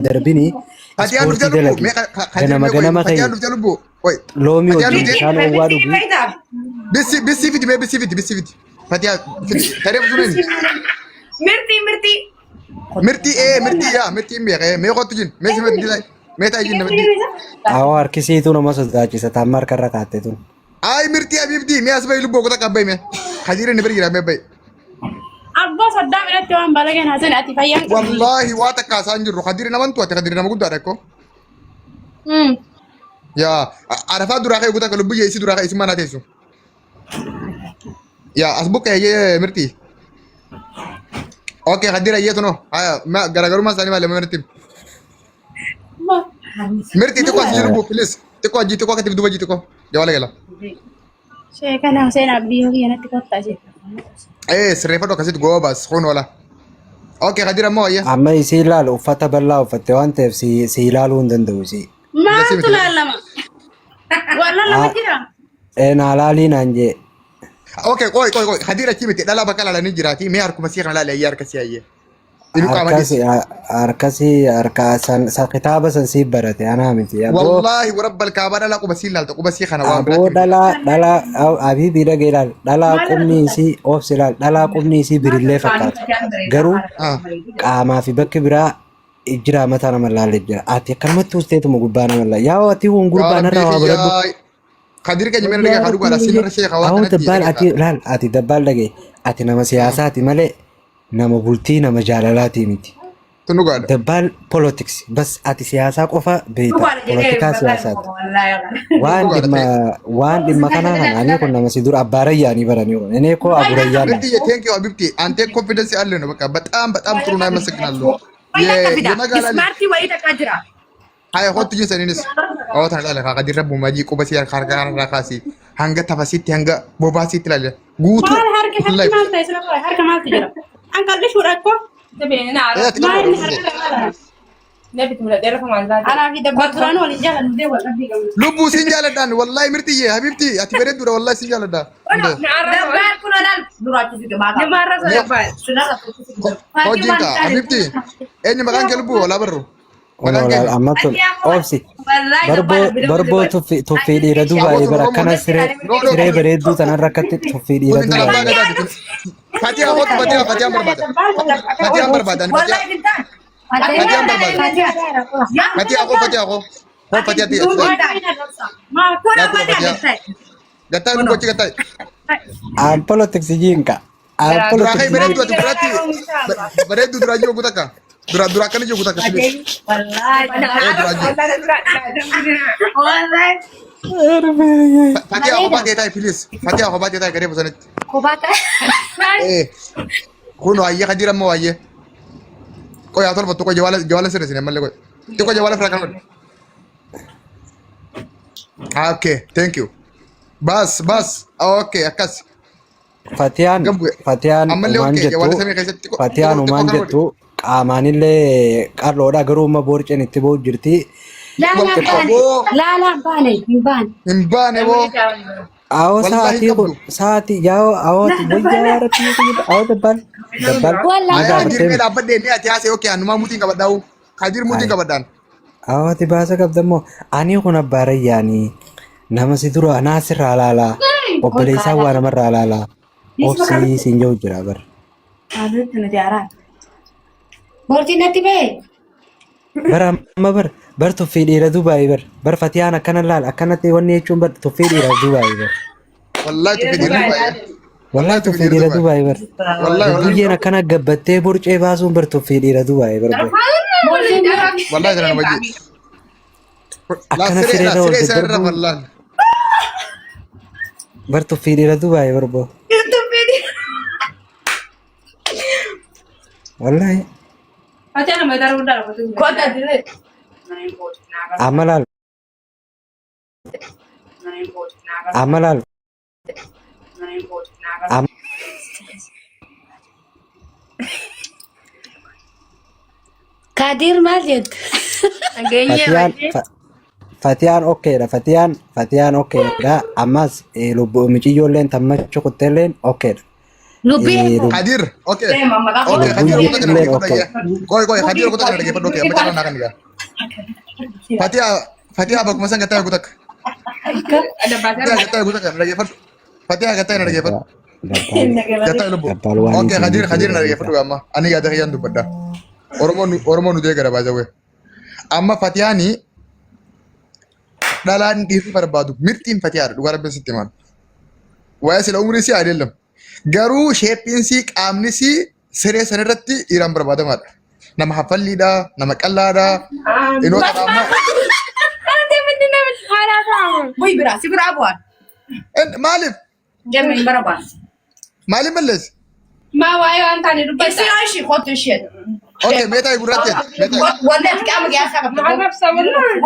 Darbini Fatiyaan ispoortii dhuftee lubbuu. dalagi. Mee kadir Ganama mee qoy. ganama ka'i. Fatiyaan dhuftee lubbuu. Qoy. Loomii Fatiyaan wajjin dhuftee. bishaan oowwaa dhugi. Bissi bissi fidi mee bissi fidi bissi fidi. Fatiyaa fidi. Taree busuun eenyu? Mirtii mirtii. Mirtii ee mirtii yaa mirtii hin beeka ee mee kottu jin mee si mirtii mee ta'i jin mirtii. Awoo harkisiitu nama sodaachisa taamma harkarra kaatte tun. Ay mirtii abibtii mee as bahi lubbuu kota qabbayi mee. Kadiir inni bira jira mee bahi. Abboo soddaa biratti waan balageen haasan ati fayyaan qabdu. Wallaahi waa takka haasaan jirru Kadiir naman tu'ate Kadiir nama guddaadha ekkoo. Yaa arafaa duraa ka'e guutaa lubbuu isii duraa ka'e isin mana teessu. Yaa as buqqee eeyyee mirtii. Okay Kadiir eeyyee tunoo haya garaagarummaa isaanii maali mirti. Mirtii xiqqoo as jiru please xiqqoo ajji xiqqoo akkatti duuba ajji xiqqoo jawaala gala. Sheekana Hussein Abdii yoo kiyyanatti kottaa jedhe. Ee sirreeffadhu akkasitti goobas kun oola. Okay Kadiir ammoo eeyyee. Amma isii ilaalu uffata bal'aa uffatte waan ta'eef si si ilaaluu hin danda'u isii. Maaltu laalama? Waan laalama jira? Ee naa laalii naan jee. Okay qoy qoy qoy Kadiir achi miti dhala bakka laalanii jiraati mee harkuma sii kana laali ayyee harka sii ayyee. Inni qaama Harkasi dhiisi. harkasi harka san sa kitaaba san siif barate anaa miti. Aboo Wallaahi warabbal kaabaa dhala quba sii laalta quba sii kana waan aboo biraatti miti. dhalaa dhalaa abiibii dhagee ilaal dhalaa qubni isii obsi ilaal dhalaa qubni isii birillee fakkaata. Garuu Ah. qaamaa fi bakki biraa jira mataa nama laalee jira. Ati akkanumatti usteetuma gubbaa nama laala. Yaa ati kun Yaa gurbaa rabbii narraa waa baradhu. kiyyaa. Kadir keenya meera dhagaa kadhu godha sinarra sheeka waa Awoo kanatti dabbaal ati laal ati dabbaal dhagee ati nama siyaasaati malee nama bultii nama jaalalaatii miti. Tun dhugaadha. Dabbaal politics bas ati siyaasaa qofa beekta Dhugaadha jedhee polotikaa wallaahi siyaasaati. wallaahi. Waan Dhugaadha dhimma ta'e. waan dhimma kanaa kana ani kun nama si dura abbaa rayyaanii baranii kun inni koo abu rayyaan ምርጥዬ ቴንክ ዩ አቢብቲ አንተ ኮንፊደንስ ያለ ነው። በቃ በጣም በጣም ጥሩ ነው። አመሰግናለሁ። Wayii takka fida. የመጋላ ልጅ Ismaartii wayii takka jira. ሀያ ሆት ጅን ሰኒንስ ኦታ ላለ ካዲር ረቡ ማጂ ቁበሲ ካርጋ ራካሲ hanga tafasitti hanga bobaasitti ilaale guutuu Maal harki harki maal ta'e sila qoy harka maaltu jira? An qal'isuudha akkoo. Maal inni harka maal? Anaa fi dabbaal duraanuu waliin jaalannu dee wal dhabbii qabna. lubbuu siin jaaladhaan wallaahi mirtiyye habibti ati bareedduudha wallaahi siin jaaladha hojiin kaa habibti eenyu maqaan kee lubbuu walaa barru Kun maqaan olaal kee amma tun obsi barboo barboo tuffii tuffii dhiira Aboo dubaa'ee tun bara Oromoo akkana siree no no siree bareedduu tanarra akkatti tuffii kun dhiira intala abbaa dubaa'ee. gadaati kun fatiha kootu fatiha fatiyaan barbaada fatiyaan barbaada ani fatiha fatiyaan barbaada fatiha koo fatiha koo koo fatiha ti ati laa kun fatiha gattaa lubbuu achi gattaa Aan politics jiinka. Aan duraa kai politics bareedduu ati jiinka. duraatti bareedduu duraa jiru takka dura dura akkana jiru takka sibiis ee duraa jiru fatiha kophaa ta'e taa'e please fatiha kophaa ta'e taa'e garee bosonitti ee kun waayyee kadiir amma waayyee qoyaa tolfattu qoy jawaala jawaala sirreessine ammallee qoy xiqqoo jawaala firaa kan godhe okay thank you bas bas okay akkas Fatiyaan Gam bu'e. Fatiyaan Ammallee umaan okay jawaala jettu samii keessatti xiqqoo Fatiyaan xiqqoo umaan kana godhe jettu qaamaanillee qal'oodha garuu amma boorceen itti ba'u jirti. Laalaan xiqqoo baane. boo Laalaan baane hin baane. hin baane boo Awoo wallahi hin sa'aatii kun qabdu sa'aatii yaa awoo wayyaa rabbii awoo dabbaal dabbaal Wallaan na Aya baane. kadir gaafattee mee miti. dhaabbadhee mee ati haasa'e okay anumaa mutiin qabadhaa'u kadir mutiin Ayi. qabadhaan Awoo ati baasa qabda immoo ani kun abbaa rayyaanii nama si dura anaa sirraa laalaa obboleessaa waa namarraa laalaa obsii siin jedhu jira bara. Boortiin natti ba'e. Bara amma bar bar tuffii dhiira Dubaay bar bar fatiyaan akkana laal akkanatti wanni jechuun bar tuffii dhiira Dubaay bar. Wallahi tuffii dhiira Dubaay. Wallahi tuffii dhiira Dubaay bar. Wallahi wallahi. Guyyeen akkana gabbattee borcee baasuun bar tuffii dhiira Dubaay bar. Wallahi kana nama jee. La Akkana siree la sireerra ol siree isa irra daddarbuun wallahi. bar tuffii dhiira Dubaay bar boo. Wallahi amma laal amma laal amma Kadir maal jettu? Fatiyaan Fatiyaan okkeedha Fatiyaan Fatiyaan okkeedha ammas lubbuu miciyyoolleen tammachu kutteelleen okkeedha. Lubbii eebboo. Kadir, okay. Deema maqaa Okay, Kadir Lubbuyyee kota kana illee dhaggeeffadhu okay. ayya. Qoy qoy Kadir kota kana dhaggeeffadhu okay. Amma carraa naa kan egaa. Fatiha Fatiha bakkuma san gattee guutakka. Fatiha gattee guutakka na dhaggeeffadhu. Fatiha gattee na dhaggeeffadhu. Dabbaal Gattee lubbu. dabbaal waan Okay, isin Kadir Kadir na jedhu dhaggeeffadhu amma. Ani yaada kiyyaan dubbadha. Oromoon Oromoon nu deegara baay'ee. Amma Fatihaani dhalaan dhiirri barbaadu mirxiin Fatihaadha dhugaa rabbiin sitti himaan. Waa'ee sila umrii si adeelam. Garuu sheeppiin si qaamni si siree san irratti dhiiraan barbaadamaadha. Nama haffalliidha, nama qallaadha. Inoo kana amma Bu'i biraa si biraa bu'aan. Maaliif? Deemee hin barbaadu. Maaliif balleessi? Maa waa'ee waan taane dubbata. Ibsi yoo ishii kottu ishee. Okay, mee ta'i gurraatti. Mee ta'i. Wanni ati qaama qiyaasaa qabdu. Arrabsa wallaahi.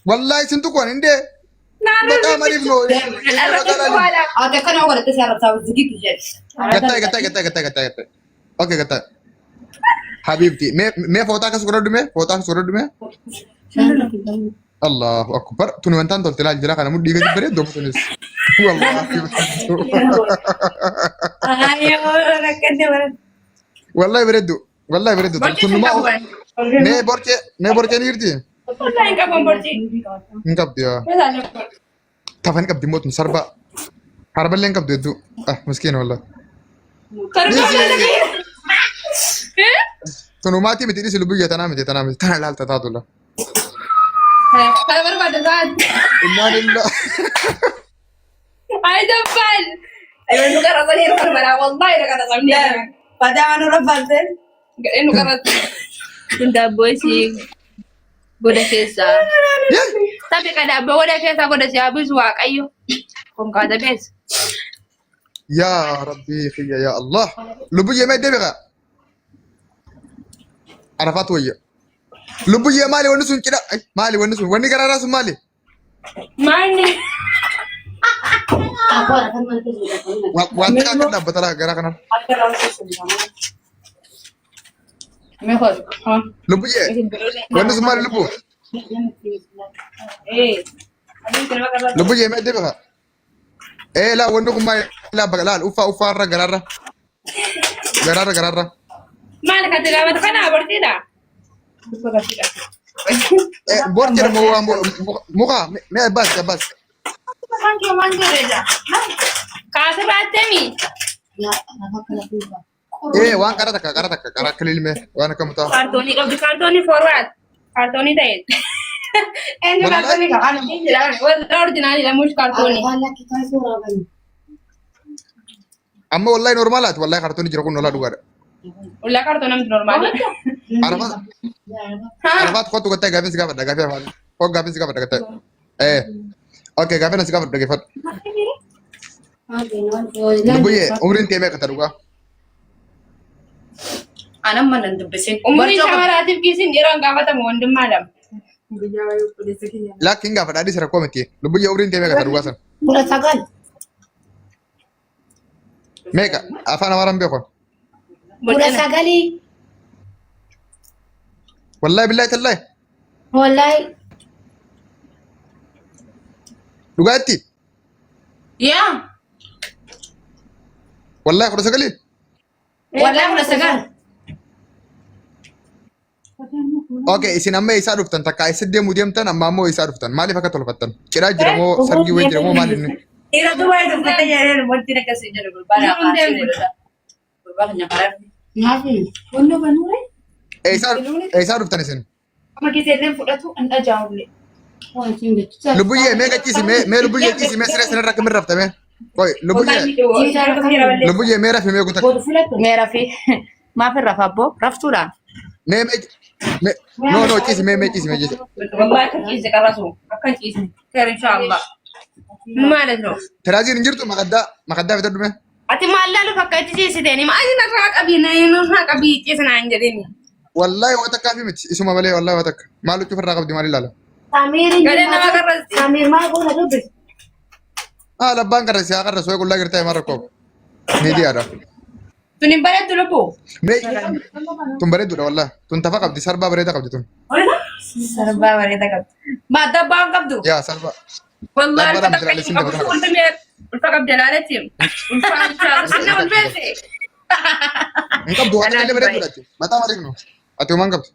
Wallaahi sin tuqoon hindee. Maqaa maaliif noo? Ati akkana yoo godhatte si arrabsaa zigitti jedhe. Gattaa gattaa gattaa gattaa gattaa gattaa. Okay gattaa. Habiibti mee mee footaa akkas godhadhu mee footaa akkas godhadhu mee. Allahu akbar. Tuni wantaan tolte laal jira kana mudhii gadi bareedu tunis. Wallahi. Wallahi bareedu. Wallahi bareedu. Tun numaa mee borcee mee borcee ni jirti? Wallahi hin qabu borcii. Hin qabdi yaa. Tafa hin qabdi immoo tun sarba. Harballee hin qabdu hedduu. Ah miskiina wallahi. Tun umaatii miti dhisi lubbiyya tanaa miti tanaa miti tana laalta taatu la. Kana barbaada taate. Innaa lillah. Ay dabbaal. Ayo nu qarasanii nu barbaadaa wallahi nu qarasanii. Fataa nu rafalteen. Gadhee nu qarasanii. Kun daabboo isii goda keessaa. Taphee ka daabboo goda keessaa goda si haabisu waaqayyo. Konkaata bees. Yaa Rabbii kiyya yaa Allah. Lubbuyyee mee deebiqa. Arafaat wayya. Lubbuyyee maali wanni sun cidha? Ay, Maali wanni sun? Wanni garaaraa sun maali? Maanni. Waan xiqqaa akka dhaabbata laa garaa kanaan. Mejor. Lubbuyyee wanni sun maali lubbu? Eh. Lubbuyyee mee deebiqa. Ee laa wanni kun maali laa baqa laal uffaa uffaarra garaarra. Garaarra garaarra. Maal kan gaafatu kana abortiidha. Eh bor jedhamu waan muka mee abbaas abbaas. Kaasa baattemi. Ee waan qara takka qara takka qara akka lilmee waan akka mutaa. Kaartoonii qabdi kaartoonii forward. Kaartoonii ta'e. Eenyu kaartoonii qaba? Wallah ordinaali mush kaartoonii. Amma wallahi normaalaati wallahi kaartoonii jira kun walaa dhugaadha. Wallah kaartoonii namti normaali. Arafaat Arafaat kottu gottee gaaffiin si gaafadha gaaffii afaan koo gaaffiin si gaafadha gottee. Ee okay gaaffiin si gaafadha dhaggeeffadhu. Lubbuyyee umriin tee meeqa ta dhugaa? Anan mana hin dubbisin. Umurii shamaraatiif kiisiin dhiiraan gaafatamu wandummaa lama. Lakki hin gaafadha adii rakkoo miti. Lubbuyyee umriin tee meeqa ta dhugaa sana? 19. Meeqa afaan amaaraan beeku. 19. Wallahi billahi tallahi Wallahi. dhugaatti Yaa. wallahi 19. Wallahi 19. Okay isin amma eessaa dhuftan takka eessa deemuu deemtan amma ammoo eessaa dhuftan maaliif akka tolfattan cidhaa jira moo sargii wayii jira moo maal inni? Dhiira duwwaa tuffattee jedhee wanti akkasii jedhu gurbaan afaan gurbaa keenya karaa. Nyaatni. Eessaa eessaa dhuftan isin? Amma gisee fudhatu hin dhaga'amullee. Lubbuyyee mee gachiisi mee mee lubbuyyee ciisi mee siree sanarra akkamiin rafta mee? Qoy lubbuyyee lubbuyyee mee rafi mee guuta Mee rafi maaf hin rafa abboo raftuudhaan. mee mee mee no no ciisi mee mee ciisi mee ciisi. Wallahi akka ciise qarrasu akka hin ciisne. Kheer inshaallah. ማለት ነው። Tiraaziin hin jirtu makaddaa makaddaa bitadhu mee? Ati maal laaluuf akka itti ciisiteeni maal narraa qabii narraa qabii ciisinaa hin jedhini. Wallahi waa takkaa fi miti isuma malee wallahi waa takka maal huccuu ofirraa qabdi maal ilaala? Samiir Gadeen nama qarrasti. Samiir maal goona dubbis? Ah labbaan qarrasi haa qarrasu wayi qullaa girtaa himaa rakkoo miidiyaadha. Tun hin bareeddu lubbuu. Mee tun bareedduudha wallahi tun tafa qabdi sarbaa bareedaa qabdi tun. Sarbaa bareedaa qabdi. Maa dabbaa hin qabdu. Yaa sarbaa. Wallahi Dhabbara ulfa misiraalee takka siin qabu dabalata. ulfa mee ulfa qabda laaletti. Ulfa Anna ulfeesse. Hin qabdu waan illee bareedu ati. Mataa maaliif nu? Ati homaa hin qabdu.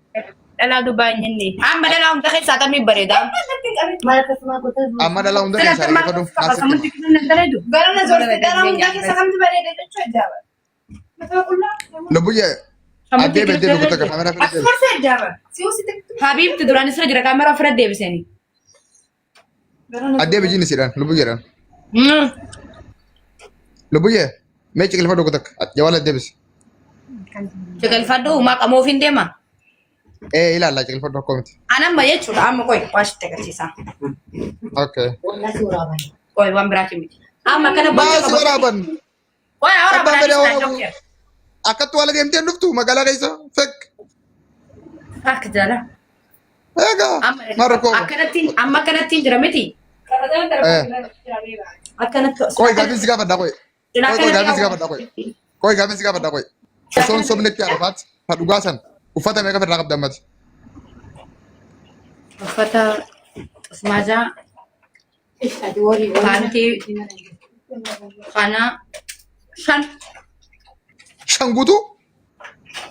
Dhalaa Dubaay hin jenne. Amma dhalaa hunda keessaa kamii bareeda? Amma dhalaa hunda keessaa dhaggeeffadhu. Naaf sitti. Gara na zorte dhala hundaa keessa kamtu bareeda jechuu ajaa'iba. Mataa qullaa. Lubbuyye addee beddee dhugu takka kaameraa fira deebise. Forse ajaa'iba. Si usi Habiibti duraan isirra jira kaameraa ofirra deebisanii. Addee bijiin isiidhaan lubbuyyeedhaan. Lubbuyye mee ciqilfadhu dhugu takka jawaala deebise. Ciqilfadhu uumaa qamoo ofiin deema. Ee ilaalla ciqilfadhu akkoo miti. Anamma jechuudha amma qoy waa sitti agarsiisa. Okay. Qoy waan biraati miti. Amma kana Maa si waraaban? Qoy awra Abbaan fedhe biraati waraabu. Akkattu haala deemtee hin dhuftu magaalaa keessa fekk. Akka jala. Egaa Amma maal rakkoo qaba? akkanatti amma akkanatti jira miti. Akkanatti. Qoy gaaffii si gaafadha qoy. Qoy qoy gaaffii si gaafadha qoy. Qoy gaaffii si gaafadha qoy. Osoo hin sobnetti Arafaat ta dhugaa san uffata meeqa ofirraa qabda ammati? Uffata xusmaajaa paantii kana shan Shan guutuu?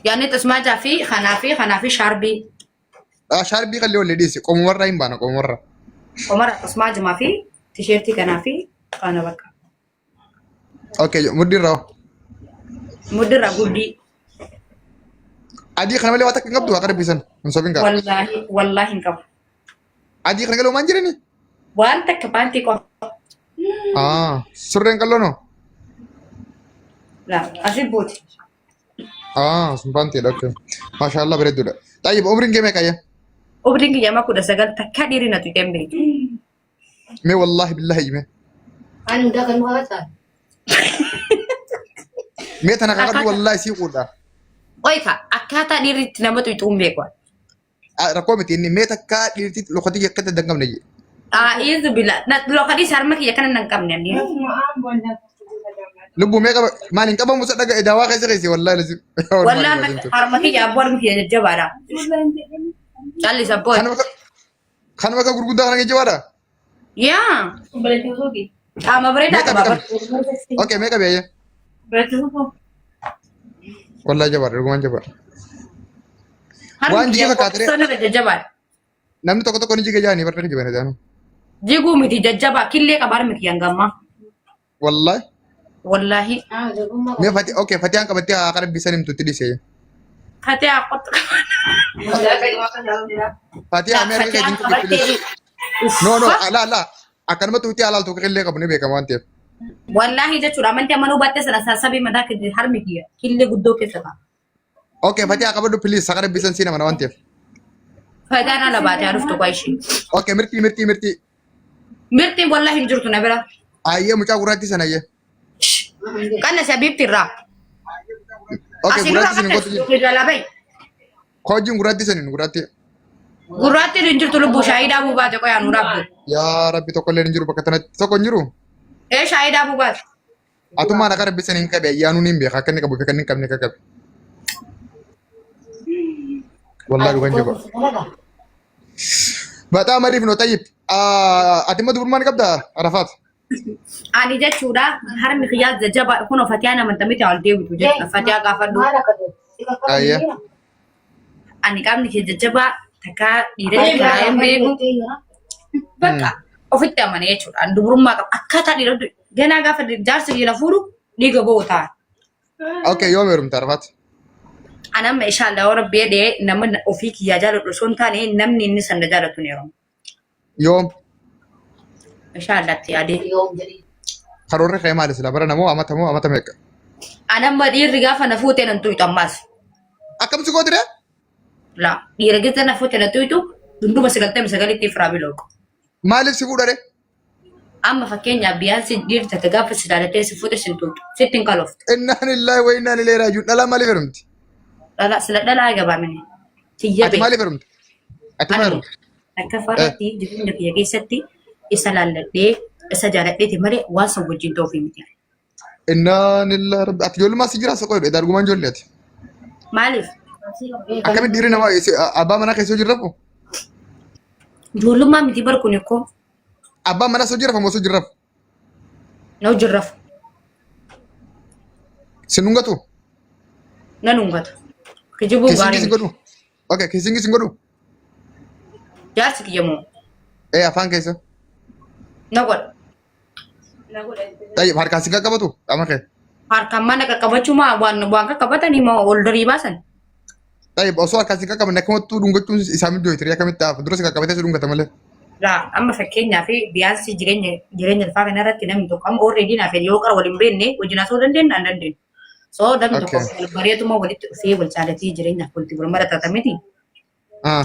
yaanni xusmaajaa fi kanaa fi kanaa fi shaarbii Shaarbii qallee wallee dhiisi qomumarraa hin baana qomumarraa. qomara xusmaajumaa fi tisheertii kanaa fi kana bakka. Okay mudhiirraa hoo? Muddirra gurdii. Adii kana malee waa takka hin qabdu waaqa rabbii sana hin sobin kaa. Wallaahi wallaahi hin qabu. Adii kana galee homaa hin jirani? Waan takka paantii qofa. Ah surreen qalloo noo? Laa asii buuti. Ah sun paantiidha okay. Maashaallah bareedduudha. Xayyib umriin kee meeqa ayya? Umriin kiyya amma 19 takka dhiirri na tuqee hin beeku. Mee wallaahi billahi mee. Ani hundaa kan kakata. Mee tana kakadhu wallaahi sii quudha. Qoyka akkaataa dhiirri itti nama tuqxu hin beeku. Rakkoo miti inni mee takka dhiirti lokatii akkatti danqamne jedhe. Aa'iizu bila lokadii sarma kiyya kana nan qabne ani. Lubbuu mee qaba maal hin qabamu isa dhaga daawaa keessa keessa wallaahi lazim. Wallaahi harma kiyya abboo harmi kiyya jajjabaadha. Callisa abboo. Kanuma akka gurguddaa kana geejjibaadha. Yaa. Qaama bareedaa Meeqa qaba. meeqa? Okay meeqa beeyya? Wallaahi jabaadha dhugumaan jabaadha. Harmi Waan jigee kiyya fakkaata ree. qophistoonni irra jajjabaadha. Namni tokko tokko ni jige jaanii barra jibane taanu. Jiguu miti jajjabaa killee qaba harmi kiyya hangammaa. Wallaahi. Wallaahi. Mee fati okay fatiyaan qabattee haa qarabbii san himtu itti dhiisee. Fatee haa qottu. Fatiyaa mee harka keetiin tuqi please. No no ala ala akkanumatti uti alaaltu qillee qabu ni beekama waan ta'eef. Wallaahi jechuudha amantii amanuu baatte sana sassabii mataa kee harmi kiyya killee guddoo keessa ta'a. Okay fatiyaa qabadhu please haa qarabbii san siin amana waan ta'eef. Faayidaan ala baatee haa dhuftu kwa ishee. Okay mirtii mirtii mirtii. Mirtiin wallaahi hin jirtu na bira. Ayyee mucaa gurraattii sana ayyee. Qanna sabiibti irraa. Okay Asii nurraa gurraattii saniin kottu jiru. qanna jalaa bahi. Hojiin gurraattii saniin gurraattii. Gurraattiin hin jirtu lubbuu shaayii daabuu baate qoyaa nu dhaabdu. Yaa rabbi tokko illee hin jiru bakka tanatti tokko hin jiru. Ee shaayii daabuu baate. Atummaan akka rabbi saniin qabe ayyaanuu niin beeka akka inni qabu fi akka inni hin qabne akka qabe. Wallaahi dhugan jaba. Baxaa mariif no tayyib. Ati immoo dubrummaa ni qabdaa Arafaat? Ani jechuudha harmi kiyyaa jajjabaa kun fatiyaan amantamiti ol deebitu jechuudha. Fatiyaa gaafadhu. Ayyee. Ani qaamni kee jajjabaa takkaa dhiira takkaa hin beeku. Bakka ofitti amane jechuudha. Ani dubrummaa qaba. Akkaataa dhiira ganaa gaafa jaarsi kiyya na fuudhu dhiiga ba'u ta'a. Okay yoom heerumta Arafaat? Ani amma inshallah yoo rabbi jedhee nama ofii kiyyaa jaaladhu osoo hin taane namni inni san na jaalatu ni heeruma. Yoom? Inshallah itti yaadee. Karoorri kee maali sila bara namoo amata moo amata meeqa? Ani amma dhiirri gaafa na fuute nan tuyxu ammaas. Akkam si gootire? La dhiira gisa na fuute na tuyxu dunduma 99tti firaa bilooqu. Maaliif si fuudhare? Amma fakkeenyaaf biyaansi dhiirri takka gaafa si jaalattee si fuute sin tuyxu sitti hin kaloftu. Innaan illaahi wa innaan ilayhi raaji'uun. Dhalaa maaliif heerumti? Dhala sila dhalaa gabaamine. Tiyya Ati beeku. maaliif heerumte? Ati maal Ani heerumte? akka farratti jireenya kiyya keessatti isa laalladhee isa jaaladheeti malee waan san wajjin ta'uuf miti. Innaan illaa rabbi. Ati ijoollummaa si jira soqoo jedhu argumaan ijoollee ati. Maaliif? Akkamitti dhiirri namaa abbaa manaa keessa hojii rafu? Ijoollummaa miti bar kun ikkoo. Abbaan manaa osoo jirafa moo osoo jirrafu? Na hojii rafu. Sin dhungatu? Na dhungata. Kijibuu Kisingi gaarii sin miti. godhu? Okay, kisingi sin godhu? Jaarsi kiyya moo Ee afaan keessa. na godha. Tayyib harkaan si qaqqabatu qaama kee. Harkaan mana qaqqabachuu maa waan waan qaqqabatanii moo ol darii baasan? Tayyib osoo harkaan si qaqqabanne akkamittuu dhungachuun isaa mijjoo itiri akkamitti hafa dura si qaqqabatee si dhungata malee. Laa amma fakkeenyaa fi biyyaansi jireenya jireenya lafaa kana irratti namni tokko amma already naaf yoo qara waliin beekne wajjin haasa'uu dandeenya hin dandeenyu. So namni tokko Okay. wal bareetuma walitti dhufee wal jaalatee jireenyaaf walitti wal maratata miti. Ah.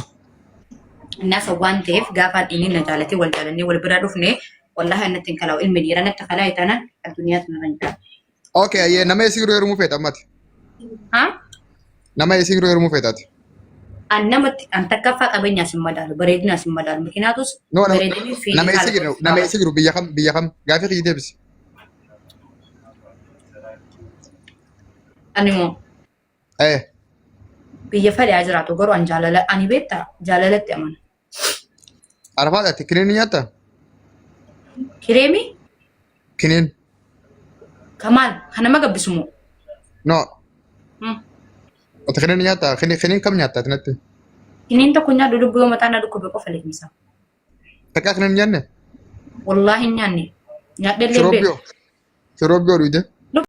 Nasa waan ta'eef gaafa inni na jaalatee wal jaalannee wal bira dhufne wallahi natti hin kalaa'u ilmi dhiiraa natti kalaa'e taanaan addunyaa tanarra hin jiraatu. Okay, ayyee nama eessi yeroo heerumuu feeta ammati? Haa? Nama eessi yeroo heerumuu feetaati? An namatti an takkaffaa qabeenyaas hin madaalu bareedinaas hin madaalu mikinaatus No, nama bareedinii fi nama eessa jiru nama eessa jiru biyya kam gaafii kiyya deebisi. Ani moo Eh, biyya fadhaa jiraatu garuu an jaalala ani beektaa jaalalatti amana. Arafaadha ati kiniin ni nyaattaa? Kireemii Kiniin. kamaal kan nama gabbisu moo? No. Ati kiniin ni nyaattaa? Kiniin kiniin kam nyaattaa ati natti? Kiniin tokko nyaadhu lubbuu yoo mataan na dhukkube qofa liqimsa. Takkaa kiniin hin nyaanne? Wallaahi hin nyaanne. Nyaadhellee hin beeku. Shiroobbiyoo. Shiroobbiyoo dhuyde.